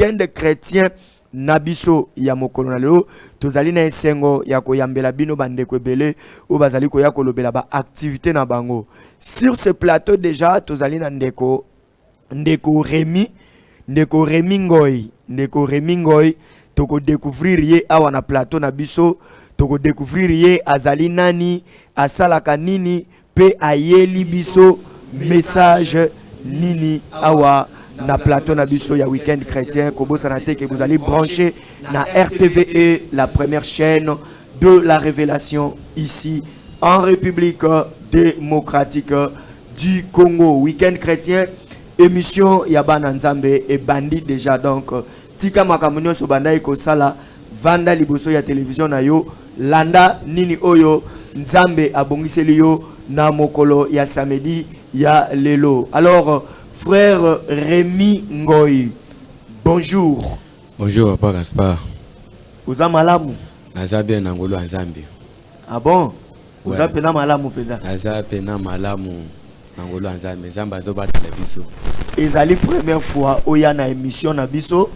Week-end chretien na biso ya mokolo na lelo, tozali na esengo ya koyambela bino bandeko ebele oyo bazali koya kolobela ba activité na bango. Sur ce plateau déjà tozali na ndeko Rémi, ndeko Rémi Ngoy, ndeko Rémi Ngoy. Tokodécouvrir ye awa na plateau na biso, tokodécouvrir ye azali nani, asalaka nini, mpe ayeli biso message nini awa na plateau na biso ya Week-end chrétien. Kobosana te ke bozali branché na RTVE, la première chaîne de la révélation ici en République démocratique du Congo. Week-end chrétien, émission ya bana Nzambe ebandi déjà. Donc tika makambo nyonso bandaki kosala, vanda liboso ya télévision na yo, landa nini oyo Nzambe abongiseli yo na mokolo ya samedi ya lelo. Alors, frère Rémi Ngoy, bonjour. Bonjour, papa Gaspard. Oza malamu? Naza bien na ngolu ya Nzambe. Ah bon? Oza mpenza malamu mpenza? Naza mpenza malamu na ngolu ya Nzambe. Nzambe azobatela biso. Ezali première fois oya na émission na biso.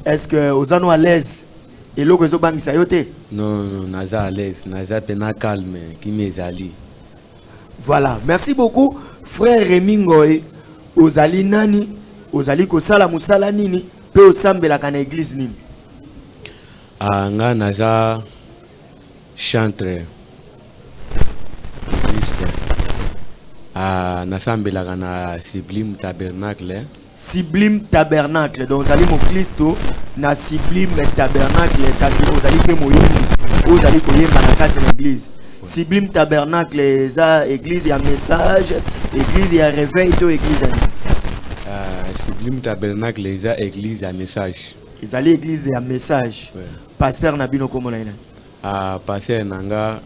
Est-ce que oza no à l'aise? Eloko ezobangisa yo te? Non, naza à l'aise, naza mpenza calme, kimi ezali. Voilà, merci beaucoup, frère Rémi Ngoy. Ozali nani? Ozali kosala mosala nini, mpe osambelaka na église nini? Ah, nga naza chantre Christ. Ah, nasambelaka na Sublime Tabernacle. Sublime Tabernacle. Donc ozali moklisto na Sublime Tabernacle, kasi ozali mpe moyembi oyo ozali koyemba na kati na église Sublime Tabernacle. Eza église ya message, église ya réveil to église ya nini? Ah, Sublime Tabernacle eza église ya message. Ezali église ya message. Ouais. Pasteur na bino komona ye nani? Ah, pasteur na nga,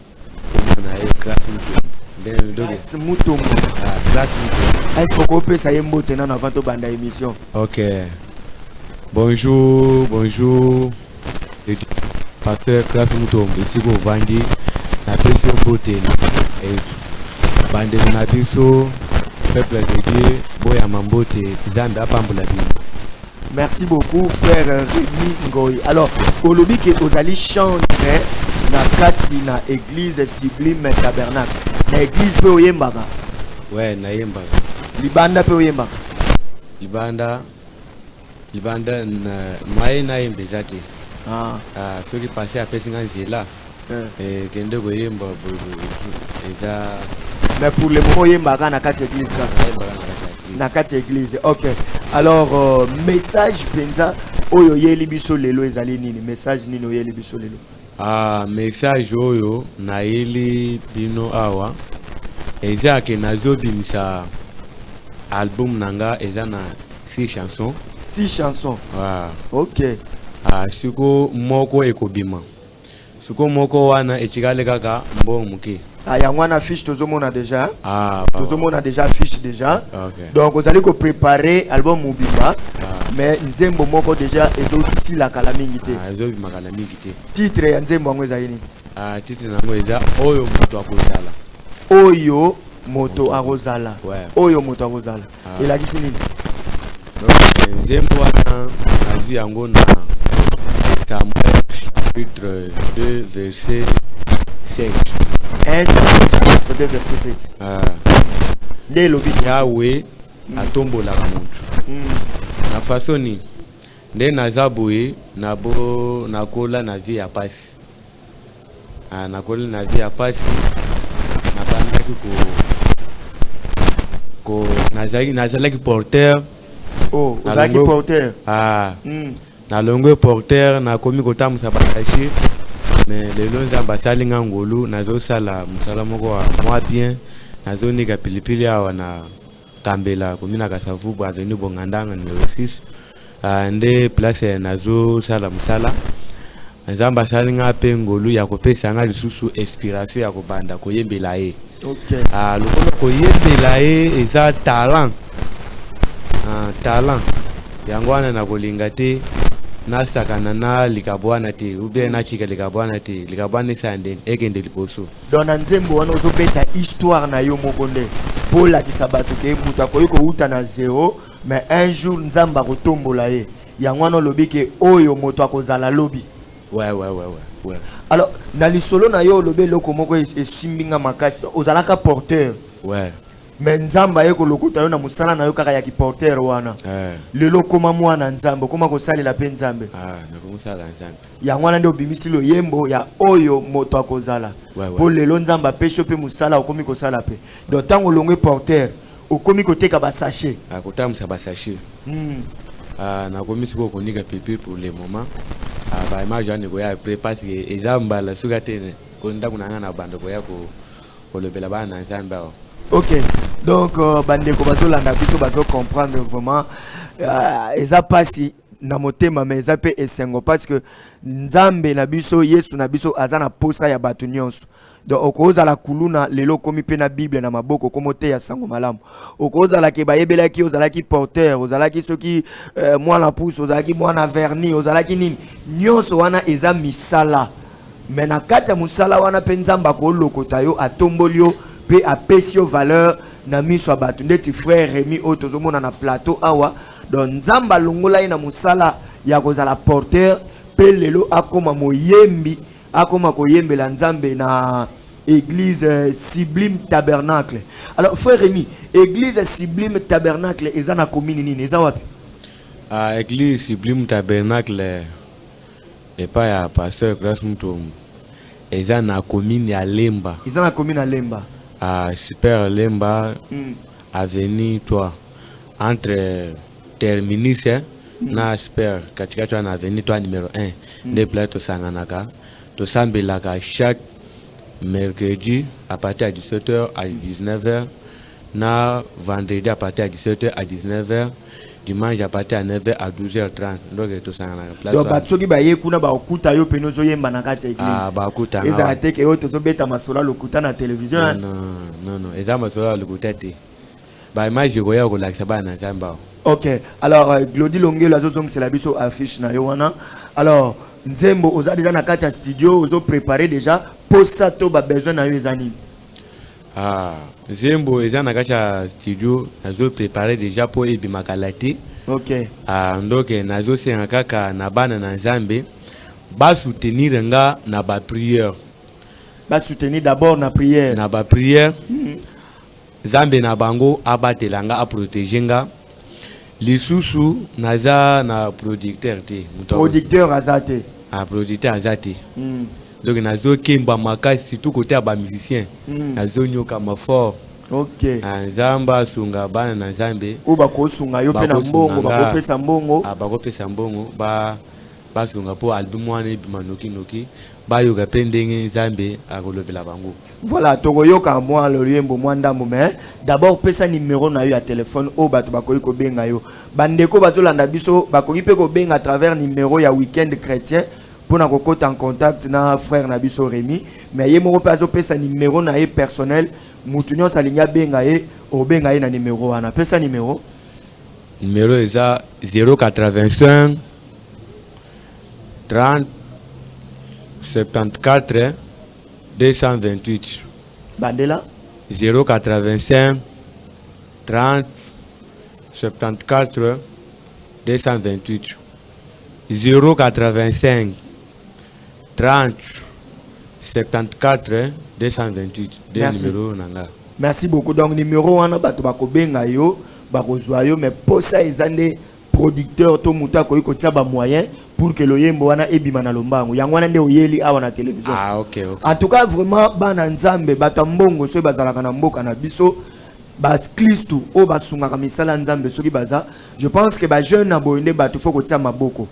kombo na ye Grâce Mutombo. Nde donc Grâce Mutombo. Ah, Grâce Mutombo. Est-ce okopesa ye mbote nano avant tobanda émission? Ok, bonjour, bonjour, pasteur Grâce Mutombo. Esika ovandi, napesi yo mbote. Bandeko na biso, peuple de Dieu, boyama mbote. Nzambe apambola bino. Merci beaucoup, frère Rémi Ngoy. Alors, olobi ke ozali chantre na kati na église Sublime Tabernacle. Na église mpe oyembaka? Ouais, nayembaka. Libanda mpe oyembaka? Libanda, libanda maye nayemba eza te. Ah. Ah, soki pasteur apesi nga nzela, kende koyemba boye, eza. Mais pour le moment oyembaka na kati ya église kaka? Nayembaka na kati ya église. Na kati ya église, ok. Alors, message mpenza oyo oyeli biso lelo ezali nini? Message nini oyeli biso lelo? Ah, message oyo nayeli bino awa eza ke nazobimisa album na nga, eza na six chansons. Six chansons? Ah. Ok. Ah, siko moko ekobima, siko moko wana etikali kaka mbongo moke. Ah, yango wana fiche tozomona déjà. Ah, tozomona déjà fiche déjà. Ok. Donc ozali kopréparer album mobimba, Ah. mais nzembo moko déjà ezosila kala mingi te? Ah, ezobima kala mingi te. Titre ya nzembo yango ezali nini? Ah, titre nango eza "Oyo moto akozala". "Oyo moto akozala". Ouais. "Oyo moto akozala". Ah. Elakisi nini? Donc, nzembo wana nazwi yango na Samuel chapitre 2 verset 7. 1 Samuel chapitre 2 verset 7. Ah. Nde elobi? Yawe atombolaka motu na façon nini? Nde naza boye, nabo nakola na vie ya pasi. Ah, nakola na vie ya pasi, nabandaki ko nazalaki porteur. Oh, ozalaki porteur? Ah. Nalongwe porteur, nakomi kotambusa basachets, mais lelo Nzambe asali nga ngolu, nazosala mosala moko ya mwa bien, nazonika pilipili awa na Kambela, komi na Kasavubu, avenue Bongandanga numéro 6. Ah, nde place nazosala mosala. Nzambe asali nga mpe ngolu ya kopesa nga lisusu inspiration ya kobanda koyembela ye. Ah, lokola koyembela ye eza talent, ah, talent yango wana nakolinga te nasakana na likabo wana te, ou bien natika likabo wana te. Likabo wana esala ndeni ekende liboso. Donc na nzembo wana ozobeta histoire na yo moko nde mpo olakisa bato ke moto akoki kowuta na zéro, mais un jour Nzambe akotombola ye. Yango wana olobi ke oyo moto akozala lobi. Ouais. Alors, na lisolo na yo, olobi eloko moko esimbi nga makasi. Ozalaka porteur, mais Nzambe aye kolokota yo na mosala na yo kaka ya kiporteur wana. Lelo okóma mwana Nzambe, okóma kosalela mpe Nzambe. Ah, nakomosala Nzambe. Yango wana nde obimisi loyembo ya oyo moto akozala. Mpo lelo Nzambe apesi yo mpe mosala, okomi kosala mpe. Donc ntango olongwe porteur, okomi koteka basachet. Ah, kotambwisa basachet. Ah, nakomi sikoyo konika pipi pour le moment. Ah, baimage wana ekoya après, parce que eza mbala suka te ko ndako na ngai na banda koya kolobela bana na Nzambe awa. Ok, donc bandeko bazolanda biso, bazocomprendre vraiment, eza mpasi na motema, mais eza mpe esengo, parce que Nzambe na biso, Yesu na biso, aza na posa ya bato nyonso. Donc okozala kuluna, lelo okomi mpe na Bible na maboko, okomi oteya sango malamu. Okozala ke bayebelaki ozalaki porteur, ozalaki soki mwana pusu, ozalaki mwana verni, ozalaki nini, nyonso wana eza misala. Mais na kati ya mosala wana mpe Nzambe akolokota yo, atomboli yo mpe apesi yo valeur na miso ya bato, ndeti frère Remi oyo tozomona na plateau awa. Donc Nzambe alongola ye na mosala ya kozala porteur, mpe lelo akóma moyembi, akóma koyembela Nzambe na église Sublime Tabernacle. Alors frère Rémi, église Sublime Tabernacle eza na commune nini? Eza wapi? Ah, église Sublime Tabernacle epai ya pasteur Grace Mutombo eza na commune ya Lemba. Eza na commune ya Lemba. Ah, super Lemba, avenue 3, entre terminus na super, katikati wana, avenue 3 numéro 1, nde place tosanganaka, tosambelaka chaque mercredi à partir ya 17h à 19h, na vendredi à partir ya 17h à 19h, dimanche à partir ya 9h à 12h30. Donc tosanganaka place Donc wana. Bato soki baye kuna, bakokuta yo pene ozoyemba na kati ya Ah, église? Bakutanga. Ezala te ke oyo tozobeta masolo ya lokuta na télévision? Non, eza masolo ya lokuta te. Baimage ekoya kolakisa bana na Nzambe awa. Ok, alors Glodi Longelo azozongisela biso affiche na yo wana. Alors nzembo oza déjà na kati ya studio, ozoprépare déjà. Posa to babesoin na yo eza nini? Ah, nzembo eza na kati ya studio, nazoprépare déjà mpo ebimaka la te. Ah, donc nazosenga kaka na bana na Nzambe basoutenir nga na baprière. Basoutenir d'abord na prière. Na baprière. Nzambe na bango abatela nga, aprotege nga. Lisusu naza na producteur te. Moto Producteur aza te? Ah, producteur aza te. Donc nazokemba makasi, surtout côté ya bamusicien. Nazonyokama fort. Ah, Nzambe asunga bana na Nzambe. Oyo bakosunga yo mpe na Bakosunga mbongo? nga. Bakopesa mbongo? Ah, bakopesa mbongo, basunga mpo album wana ebima nokinoki, bayoka mpe ndenge Nzambe akolobela bango. Voilà, tokoyoka mwa loyembo, mwa ndambo, mais d'abord pesa numéro na yo ya telefone oyo bato bakoki kobenga yo. Bandeko bazolanda biso bakoki mpe kobenga à travers numéro ya Weekend Chrétien mpona kokota en contact na frère na biso Rémi. Mais ye moko mpe azopesa numéro na ye personnel. Mutu nyonso alingi abenga ye, obenga ye na numéro wana. Pesa numéro. Numéro eza 085 30 74 228. Bandela. 085 30 74 228. 085 30 74 228 de Merci. numéro na nga. Merci beaucoup. Donc numéro wana, bato bakobenga yo, bakozwa yo. Mais posa eza nde producteur to moto akoki kotia bamoyen pour que loyembo wana ebima na lombango. Yango wana nde oyeli awa na télévision. Ah, ok. En tout cas, vraiment, bana Nzambe, bato ya mbongo, soki bazalaka na mboka na biso, baklistu oyo basungaka misala ya Nzambe, soki baza, je pense que bajeune na boye nde bato faut kotia maboko.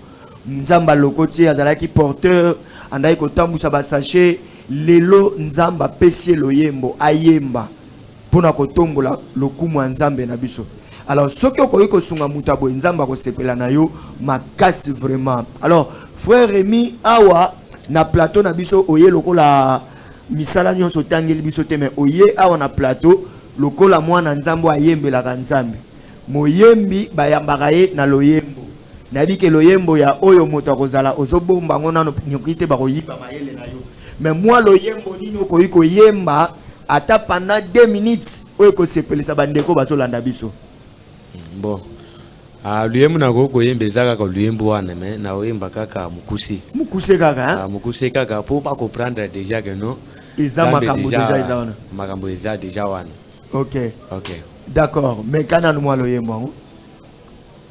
Nzambe alokoti, azalaki porteur, andaki kotambusa basachet, lelo Nzambe apesi ye loyembo ayemba mpona kotombola lokumu ya Nzambe na biso. Alors soki okoki kosunga moto ya boye, Nzambe akosepela na yo makasi vraiment. Alors frère Rémi, awa na plateau na biso, oye lokola misala nyonso otangeli biso te, mais oye awa na plateau lokola mwana Nzambe oyo ayembelaka Nzambe. Moyembi bayambaka ye na loyembo. Nayebi ke loyembo ya oyo moto akozala, ozobomba yango nano, noki te bakoyiba mayele na yo. Mais mwa loyembo nini okoki koyemba ata pendant 2 minutes oyo ekosepelisa bandeko bazolanda biso? Bon. Ah, luyembo nakoki koyemba eza kaka luyembo wana, mais nakoyemba kaka mokuse. Mokuse kaka, hein? Ah, mokuse kaka mpo bacomprendre déjà que non. Eza Nzambe. Makambo déjà eza wana. Makambo eza déjà wana. Ok. Ok. D'accord, mais kana nu mwa loyembo yango.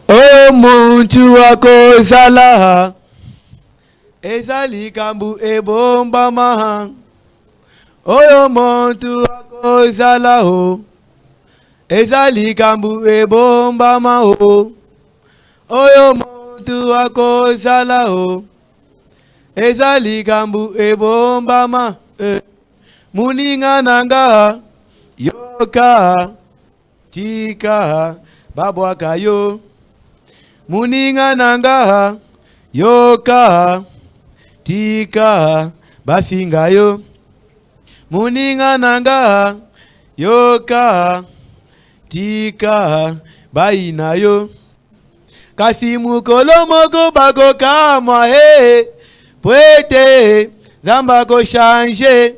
Oyo muntu akozala eza likambo ebombama, oyo muntu akozala o eza likambo ebombama o, oyo muntu akozala o eza likambo ebombama eh. Moninga na nga, yoka, tika babwaka yo. Moninga na nga, yoka, tika bafinga yo. Moninga na nga, yoka, tika bayina yo, kasi mokolo moko bakokamwa he, po ete Nzambe akochanger.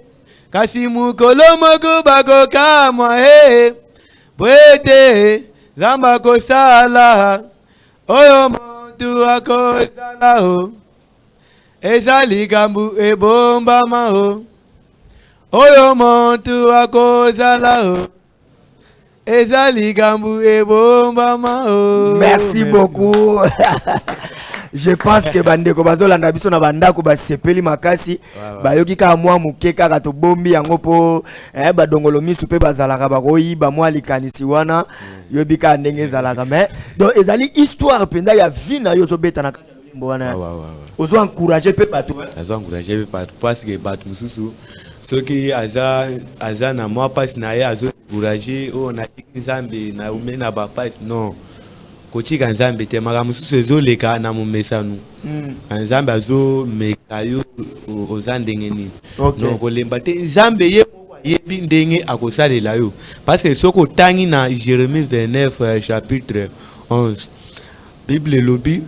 Kasi mokolo moko bakokamwa he, po ete Nzambe akosala. Oyo motu akozala o eza likambo ebombama o, oyo motu akozala o eza likambo ebombama o. Merci beaucoup. Je pense que bandeko bazolanda biso na bandako basepeli makasi. Bayoki kaka mwa moke kaka, tobombi yango mpo badongolo misu mpe bazalaka bakoyiba mwa likanisi wana. Yobi kaka ndenge ezalaka, mais donc ezali histoire mpenza ya vie na yo ozobeta na kati ya loyembo wana. Ozo encourage mpe bato, eh? Azo encourage mpe bato, parce que bato mosusu soki aza na mwa mpasi na ye, azo décourage: oyo natiki Nzambe, naume na bapasi. Non, kotika Nzambe te. Makambo mosusu ezoleka na momesano. Na Nzambe azomeka yo, oza ndenge nini. Non, kolemba te. Nzambe ye moko ayebi ndenge akosalela yo, parce que soki otangi na Jérémie 29 chapitre 11, Bible elobi: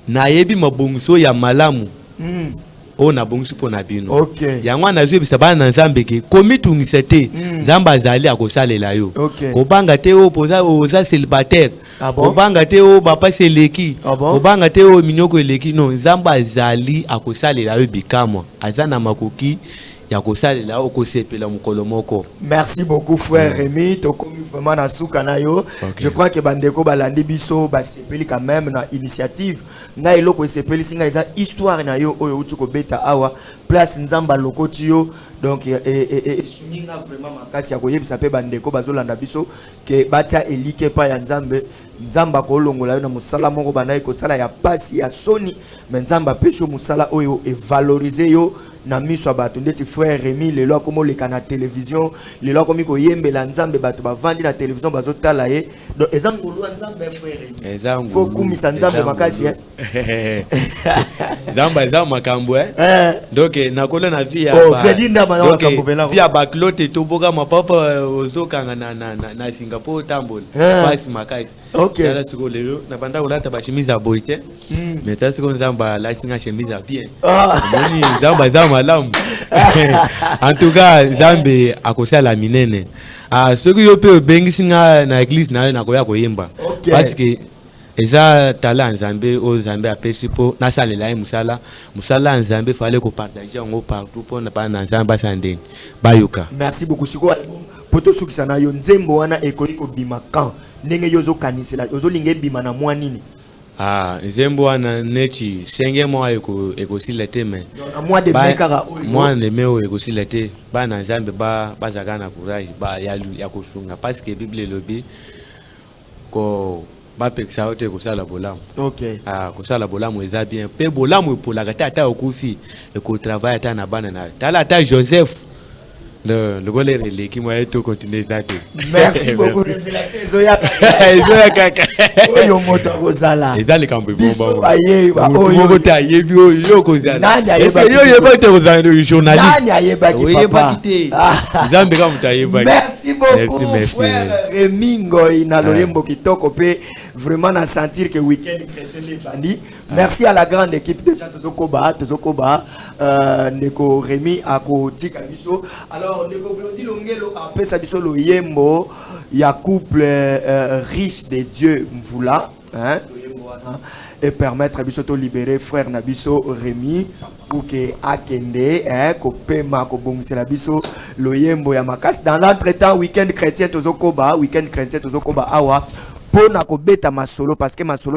"Nayebi mabongiso ya malamu oyo nabongisi mpo na bino." Yango wana nazoyebisa bana na Nzambe ke komitungisa te. Nzambe azali, akosalela yo. Kobanga te oyo oza célibataire. Ah bon? Kobanga te oyo bapasi eleki. Ah bon? Kobanga te oyo minyoko eleki. Non, Nzambe azali, akosalela yo bikamwa. Aza na makoki ya kosalela yo, okosepela mokolo moko. Merci beaucoup, frère Rémi. Tokomi vraiment na suka na yo. Je crois que bandeko balandi biso basepeli quand même na initiative. Ngai eloko esepelisi ngai eza histoire na yo oyo outi kobeta awa, place Nzambe alokoti yo. Donc esungi nga vraiment makasi ya koyebisa mpe bandeko bazolanda biso ke batia elike epai ya Nzambe. Nzambe akolongola yo na mosala moko bandaki kosala ya pasi, ya soni, mais Nzambe apesi yo mosala oyo evaloriser yo na miso ya bato, ndeti frère Rémi lelo akomi oleka na télévision, lelo akomi koyembela Nzambe, bato bavandi na télévision bazotala ye. Donc eza ngolu ya Nzambe, frère Rémi. Eza Faut kumisa Nzambe eza makasi, ngolu. Nzambe eza makambo, eh? Donc nakola na vie ya Oh, Freddy Ndama na donc, makambo pena. vie ya baculotte toboka, mapapa ozokanga na Singapour, otambola. Pasi makasi. Tala sikoyo lelo nabanda kolata bachemise ya boye te, mais tala sikoyo Nzambe alati nga chemise ya bien. Omoni, Nzambe aza malamu. En tout cas, Nzambe akosala minene. Ah, soki yo mpe obengisi nga na église na yo, nakoya koyemba. Parce que eza tala ya Nzambe oyo Nzambe apesi mpo nasalela ye mosala. Mosala ya Nzambe, fallait kopartager yango partout mpona bana na Nzambe basala ndeni bayoka. Merci beaucoup. Sikoyo album, po tosukisa na yo, nzembo wana ekoki kobima quand? Ndenge yo ozokanisela, ozolinga ebima na mwa nini? Ah, nzembo wana neti senge mwa ekosila te, mais Donc, na mois de mai kaka oyo. Mois de mai oyo ekosila te. Bana Nzambe bazalaka na courage ya kosunga, parce que Bible elobi ko bapekisa yo te kosala bolamu. Ah, kosala bolamu eza bien, mpe bolamu epolaka te. Ata okufi, ekotravailler ata na bana na yo. Tala ata Joseph. Lokola ere eleki, mwa ye to continue eza te. Merci beaucoup. Révélation ezoya. Ezoya kaka. Oyo moto akozala. Eza likambo. Biso bayeba Motu oyo. moko te ayebi oyo yo kozala. Nani ayebaki? Yo oyebaki te kozala journaliste? Nani ayebaki, papa? Oyebaki te. Nzambe kaka moto ayebaki. Merci beaucoup, Merci, merci. frère Rémi Ngoy, na loyembo kitoko pe vraiment na sentir que week-end chrétien nde ebandi. Merci à la grande équipe déjà. Tozokoba, tozokoba, ndeko Rémi akotika biso. Alors ndeko Glodi Longelo apesa biso loyembo ya couple Riche de Dieu Mvula. Hein, loyembo wana et permettre biso to libérer frère na biso Rémi pour que akende, hein, kopema, kobongisela biso loyembo ya makasi. Dans l'entretemps, week-end chrétien tozokoba, week-end chrétien tozokoba awa mpo na kobeta masolo, parce que masolo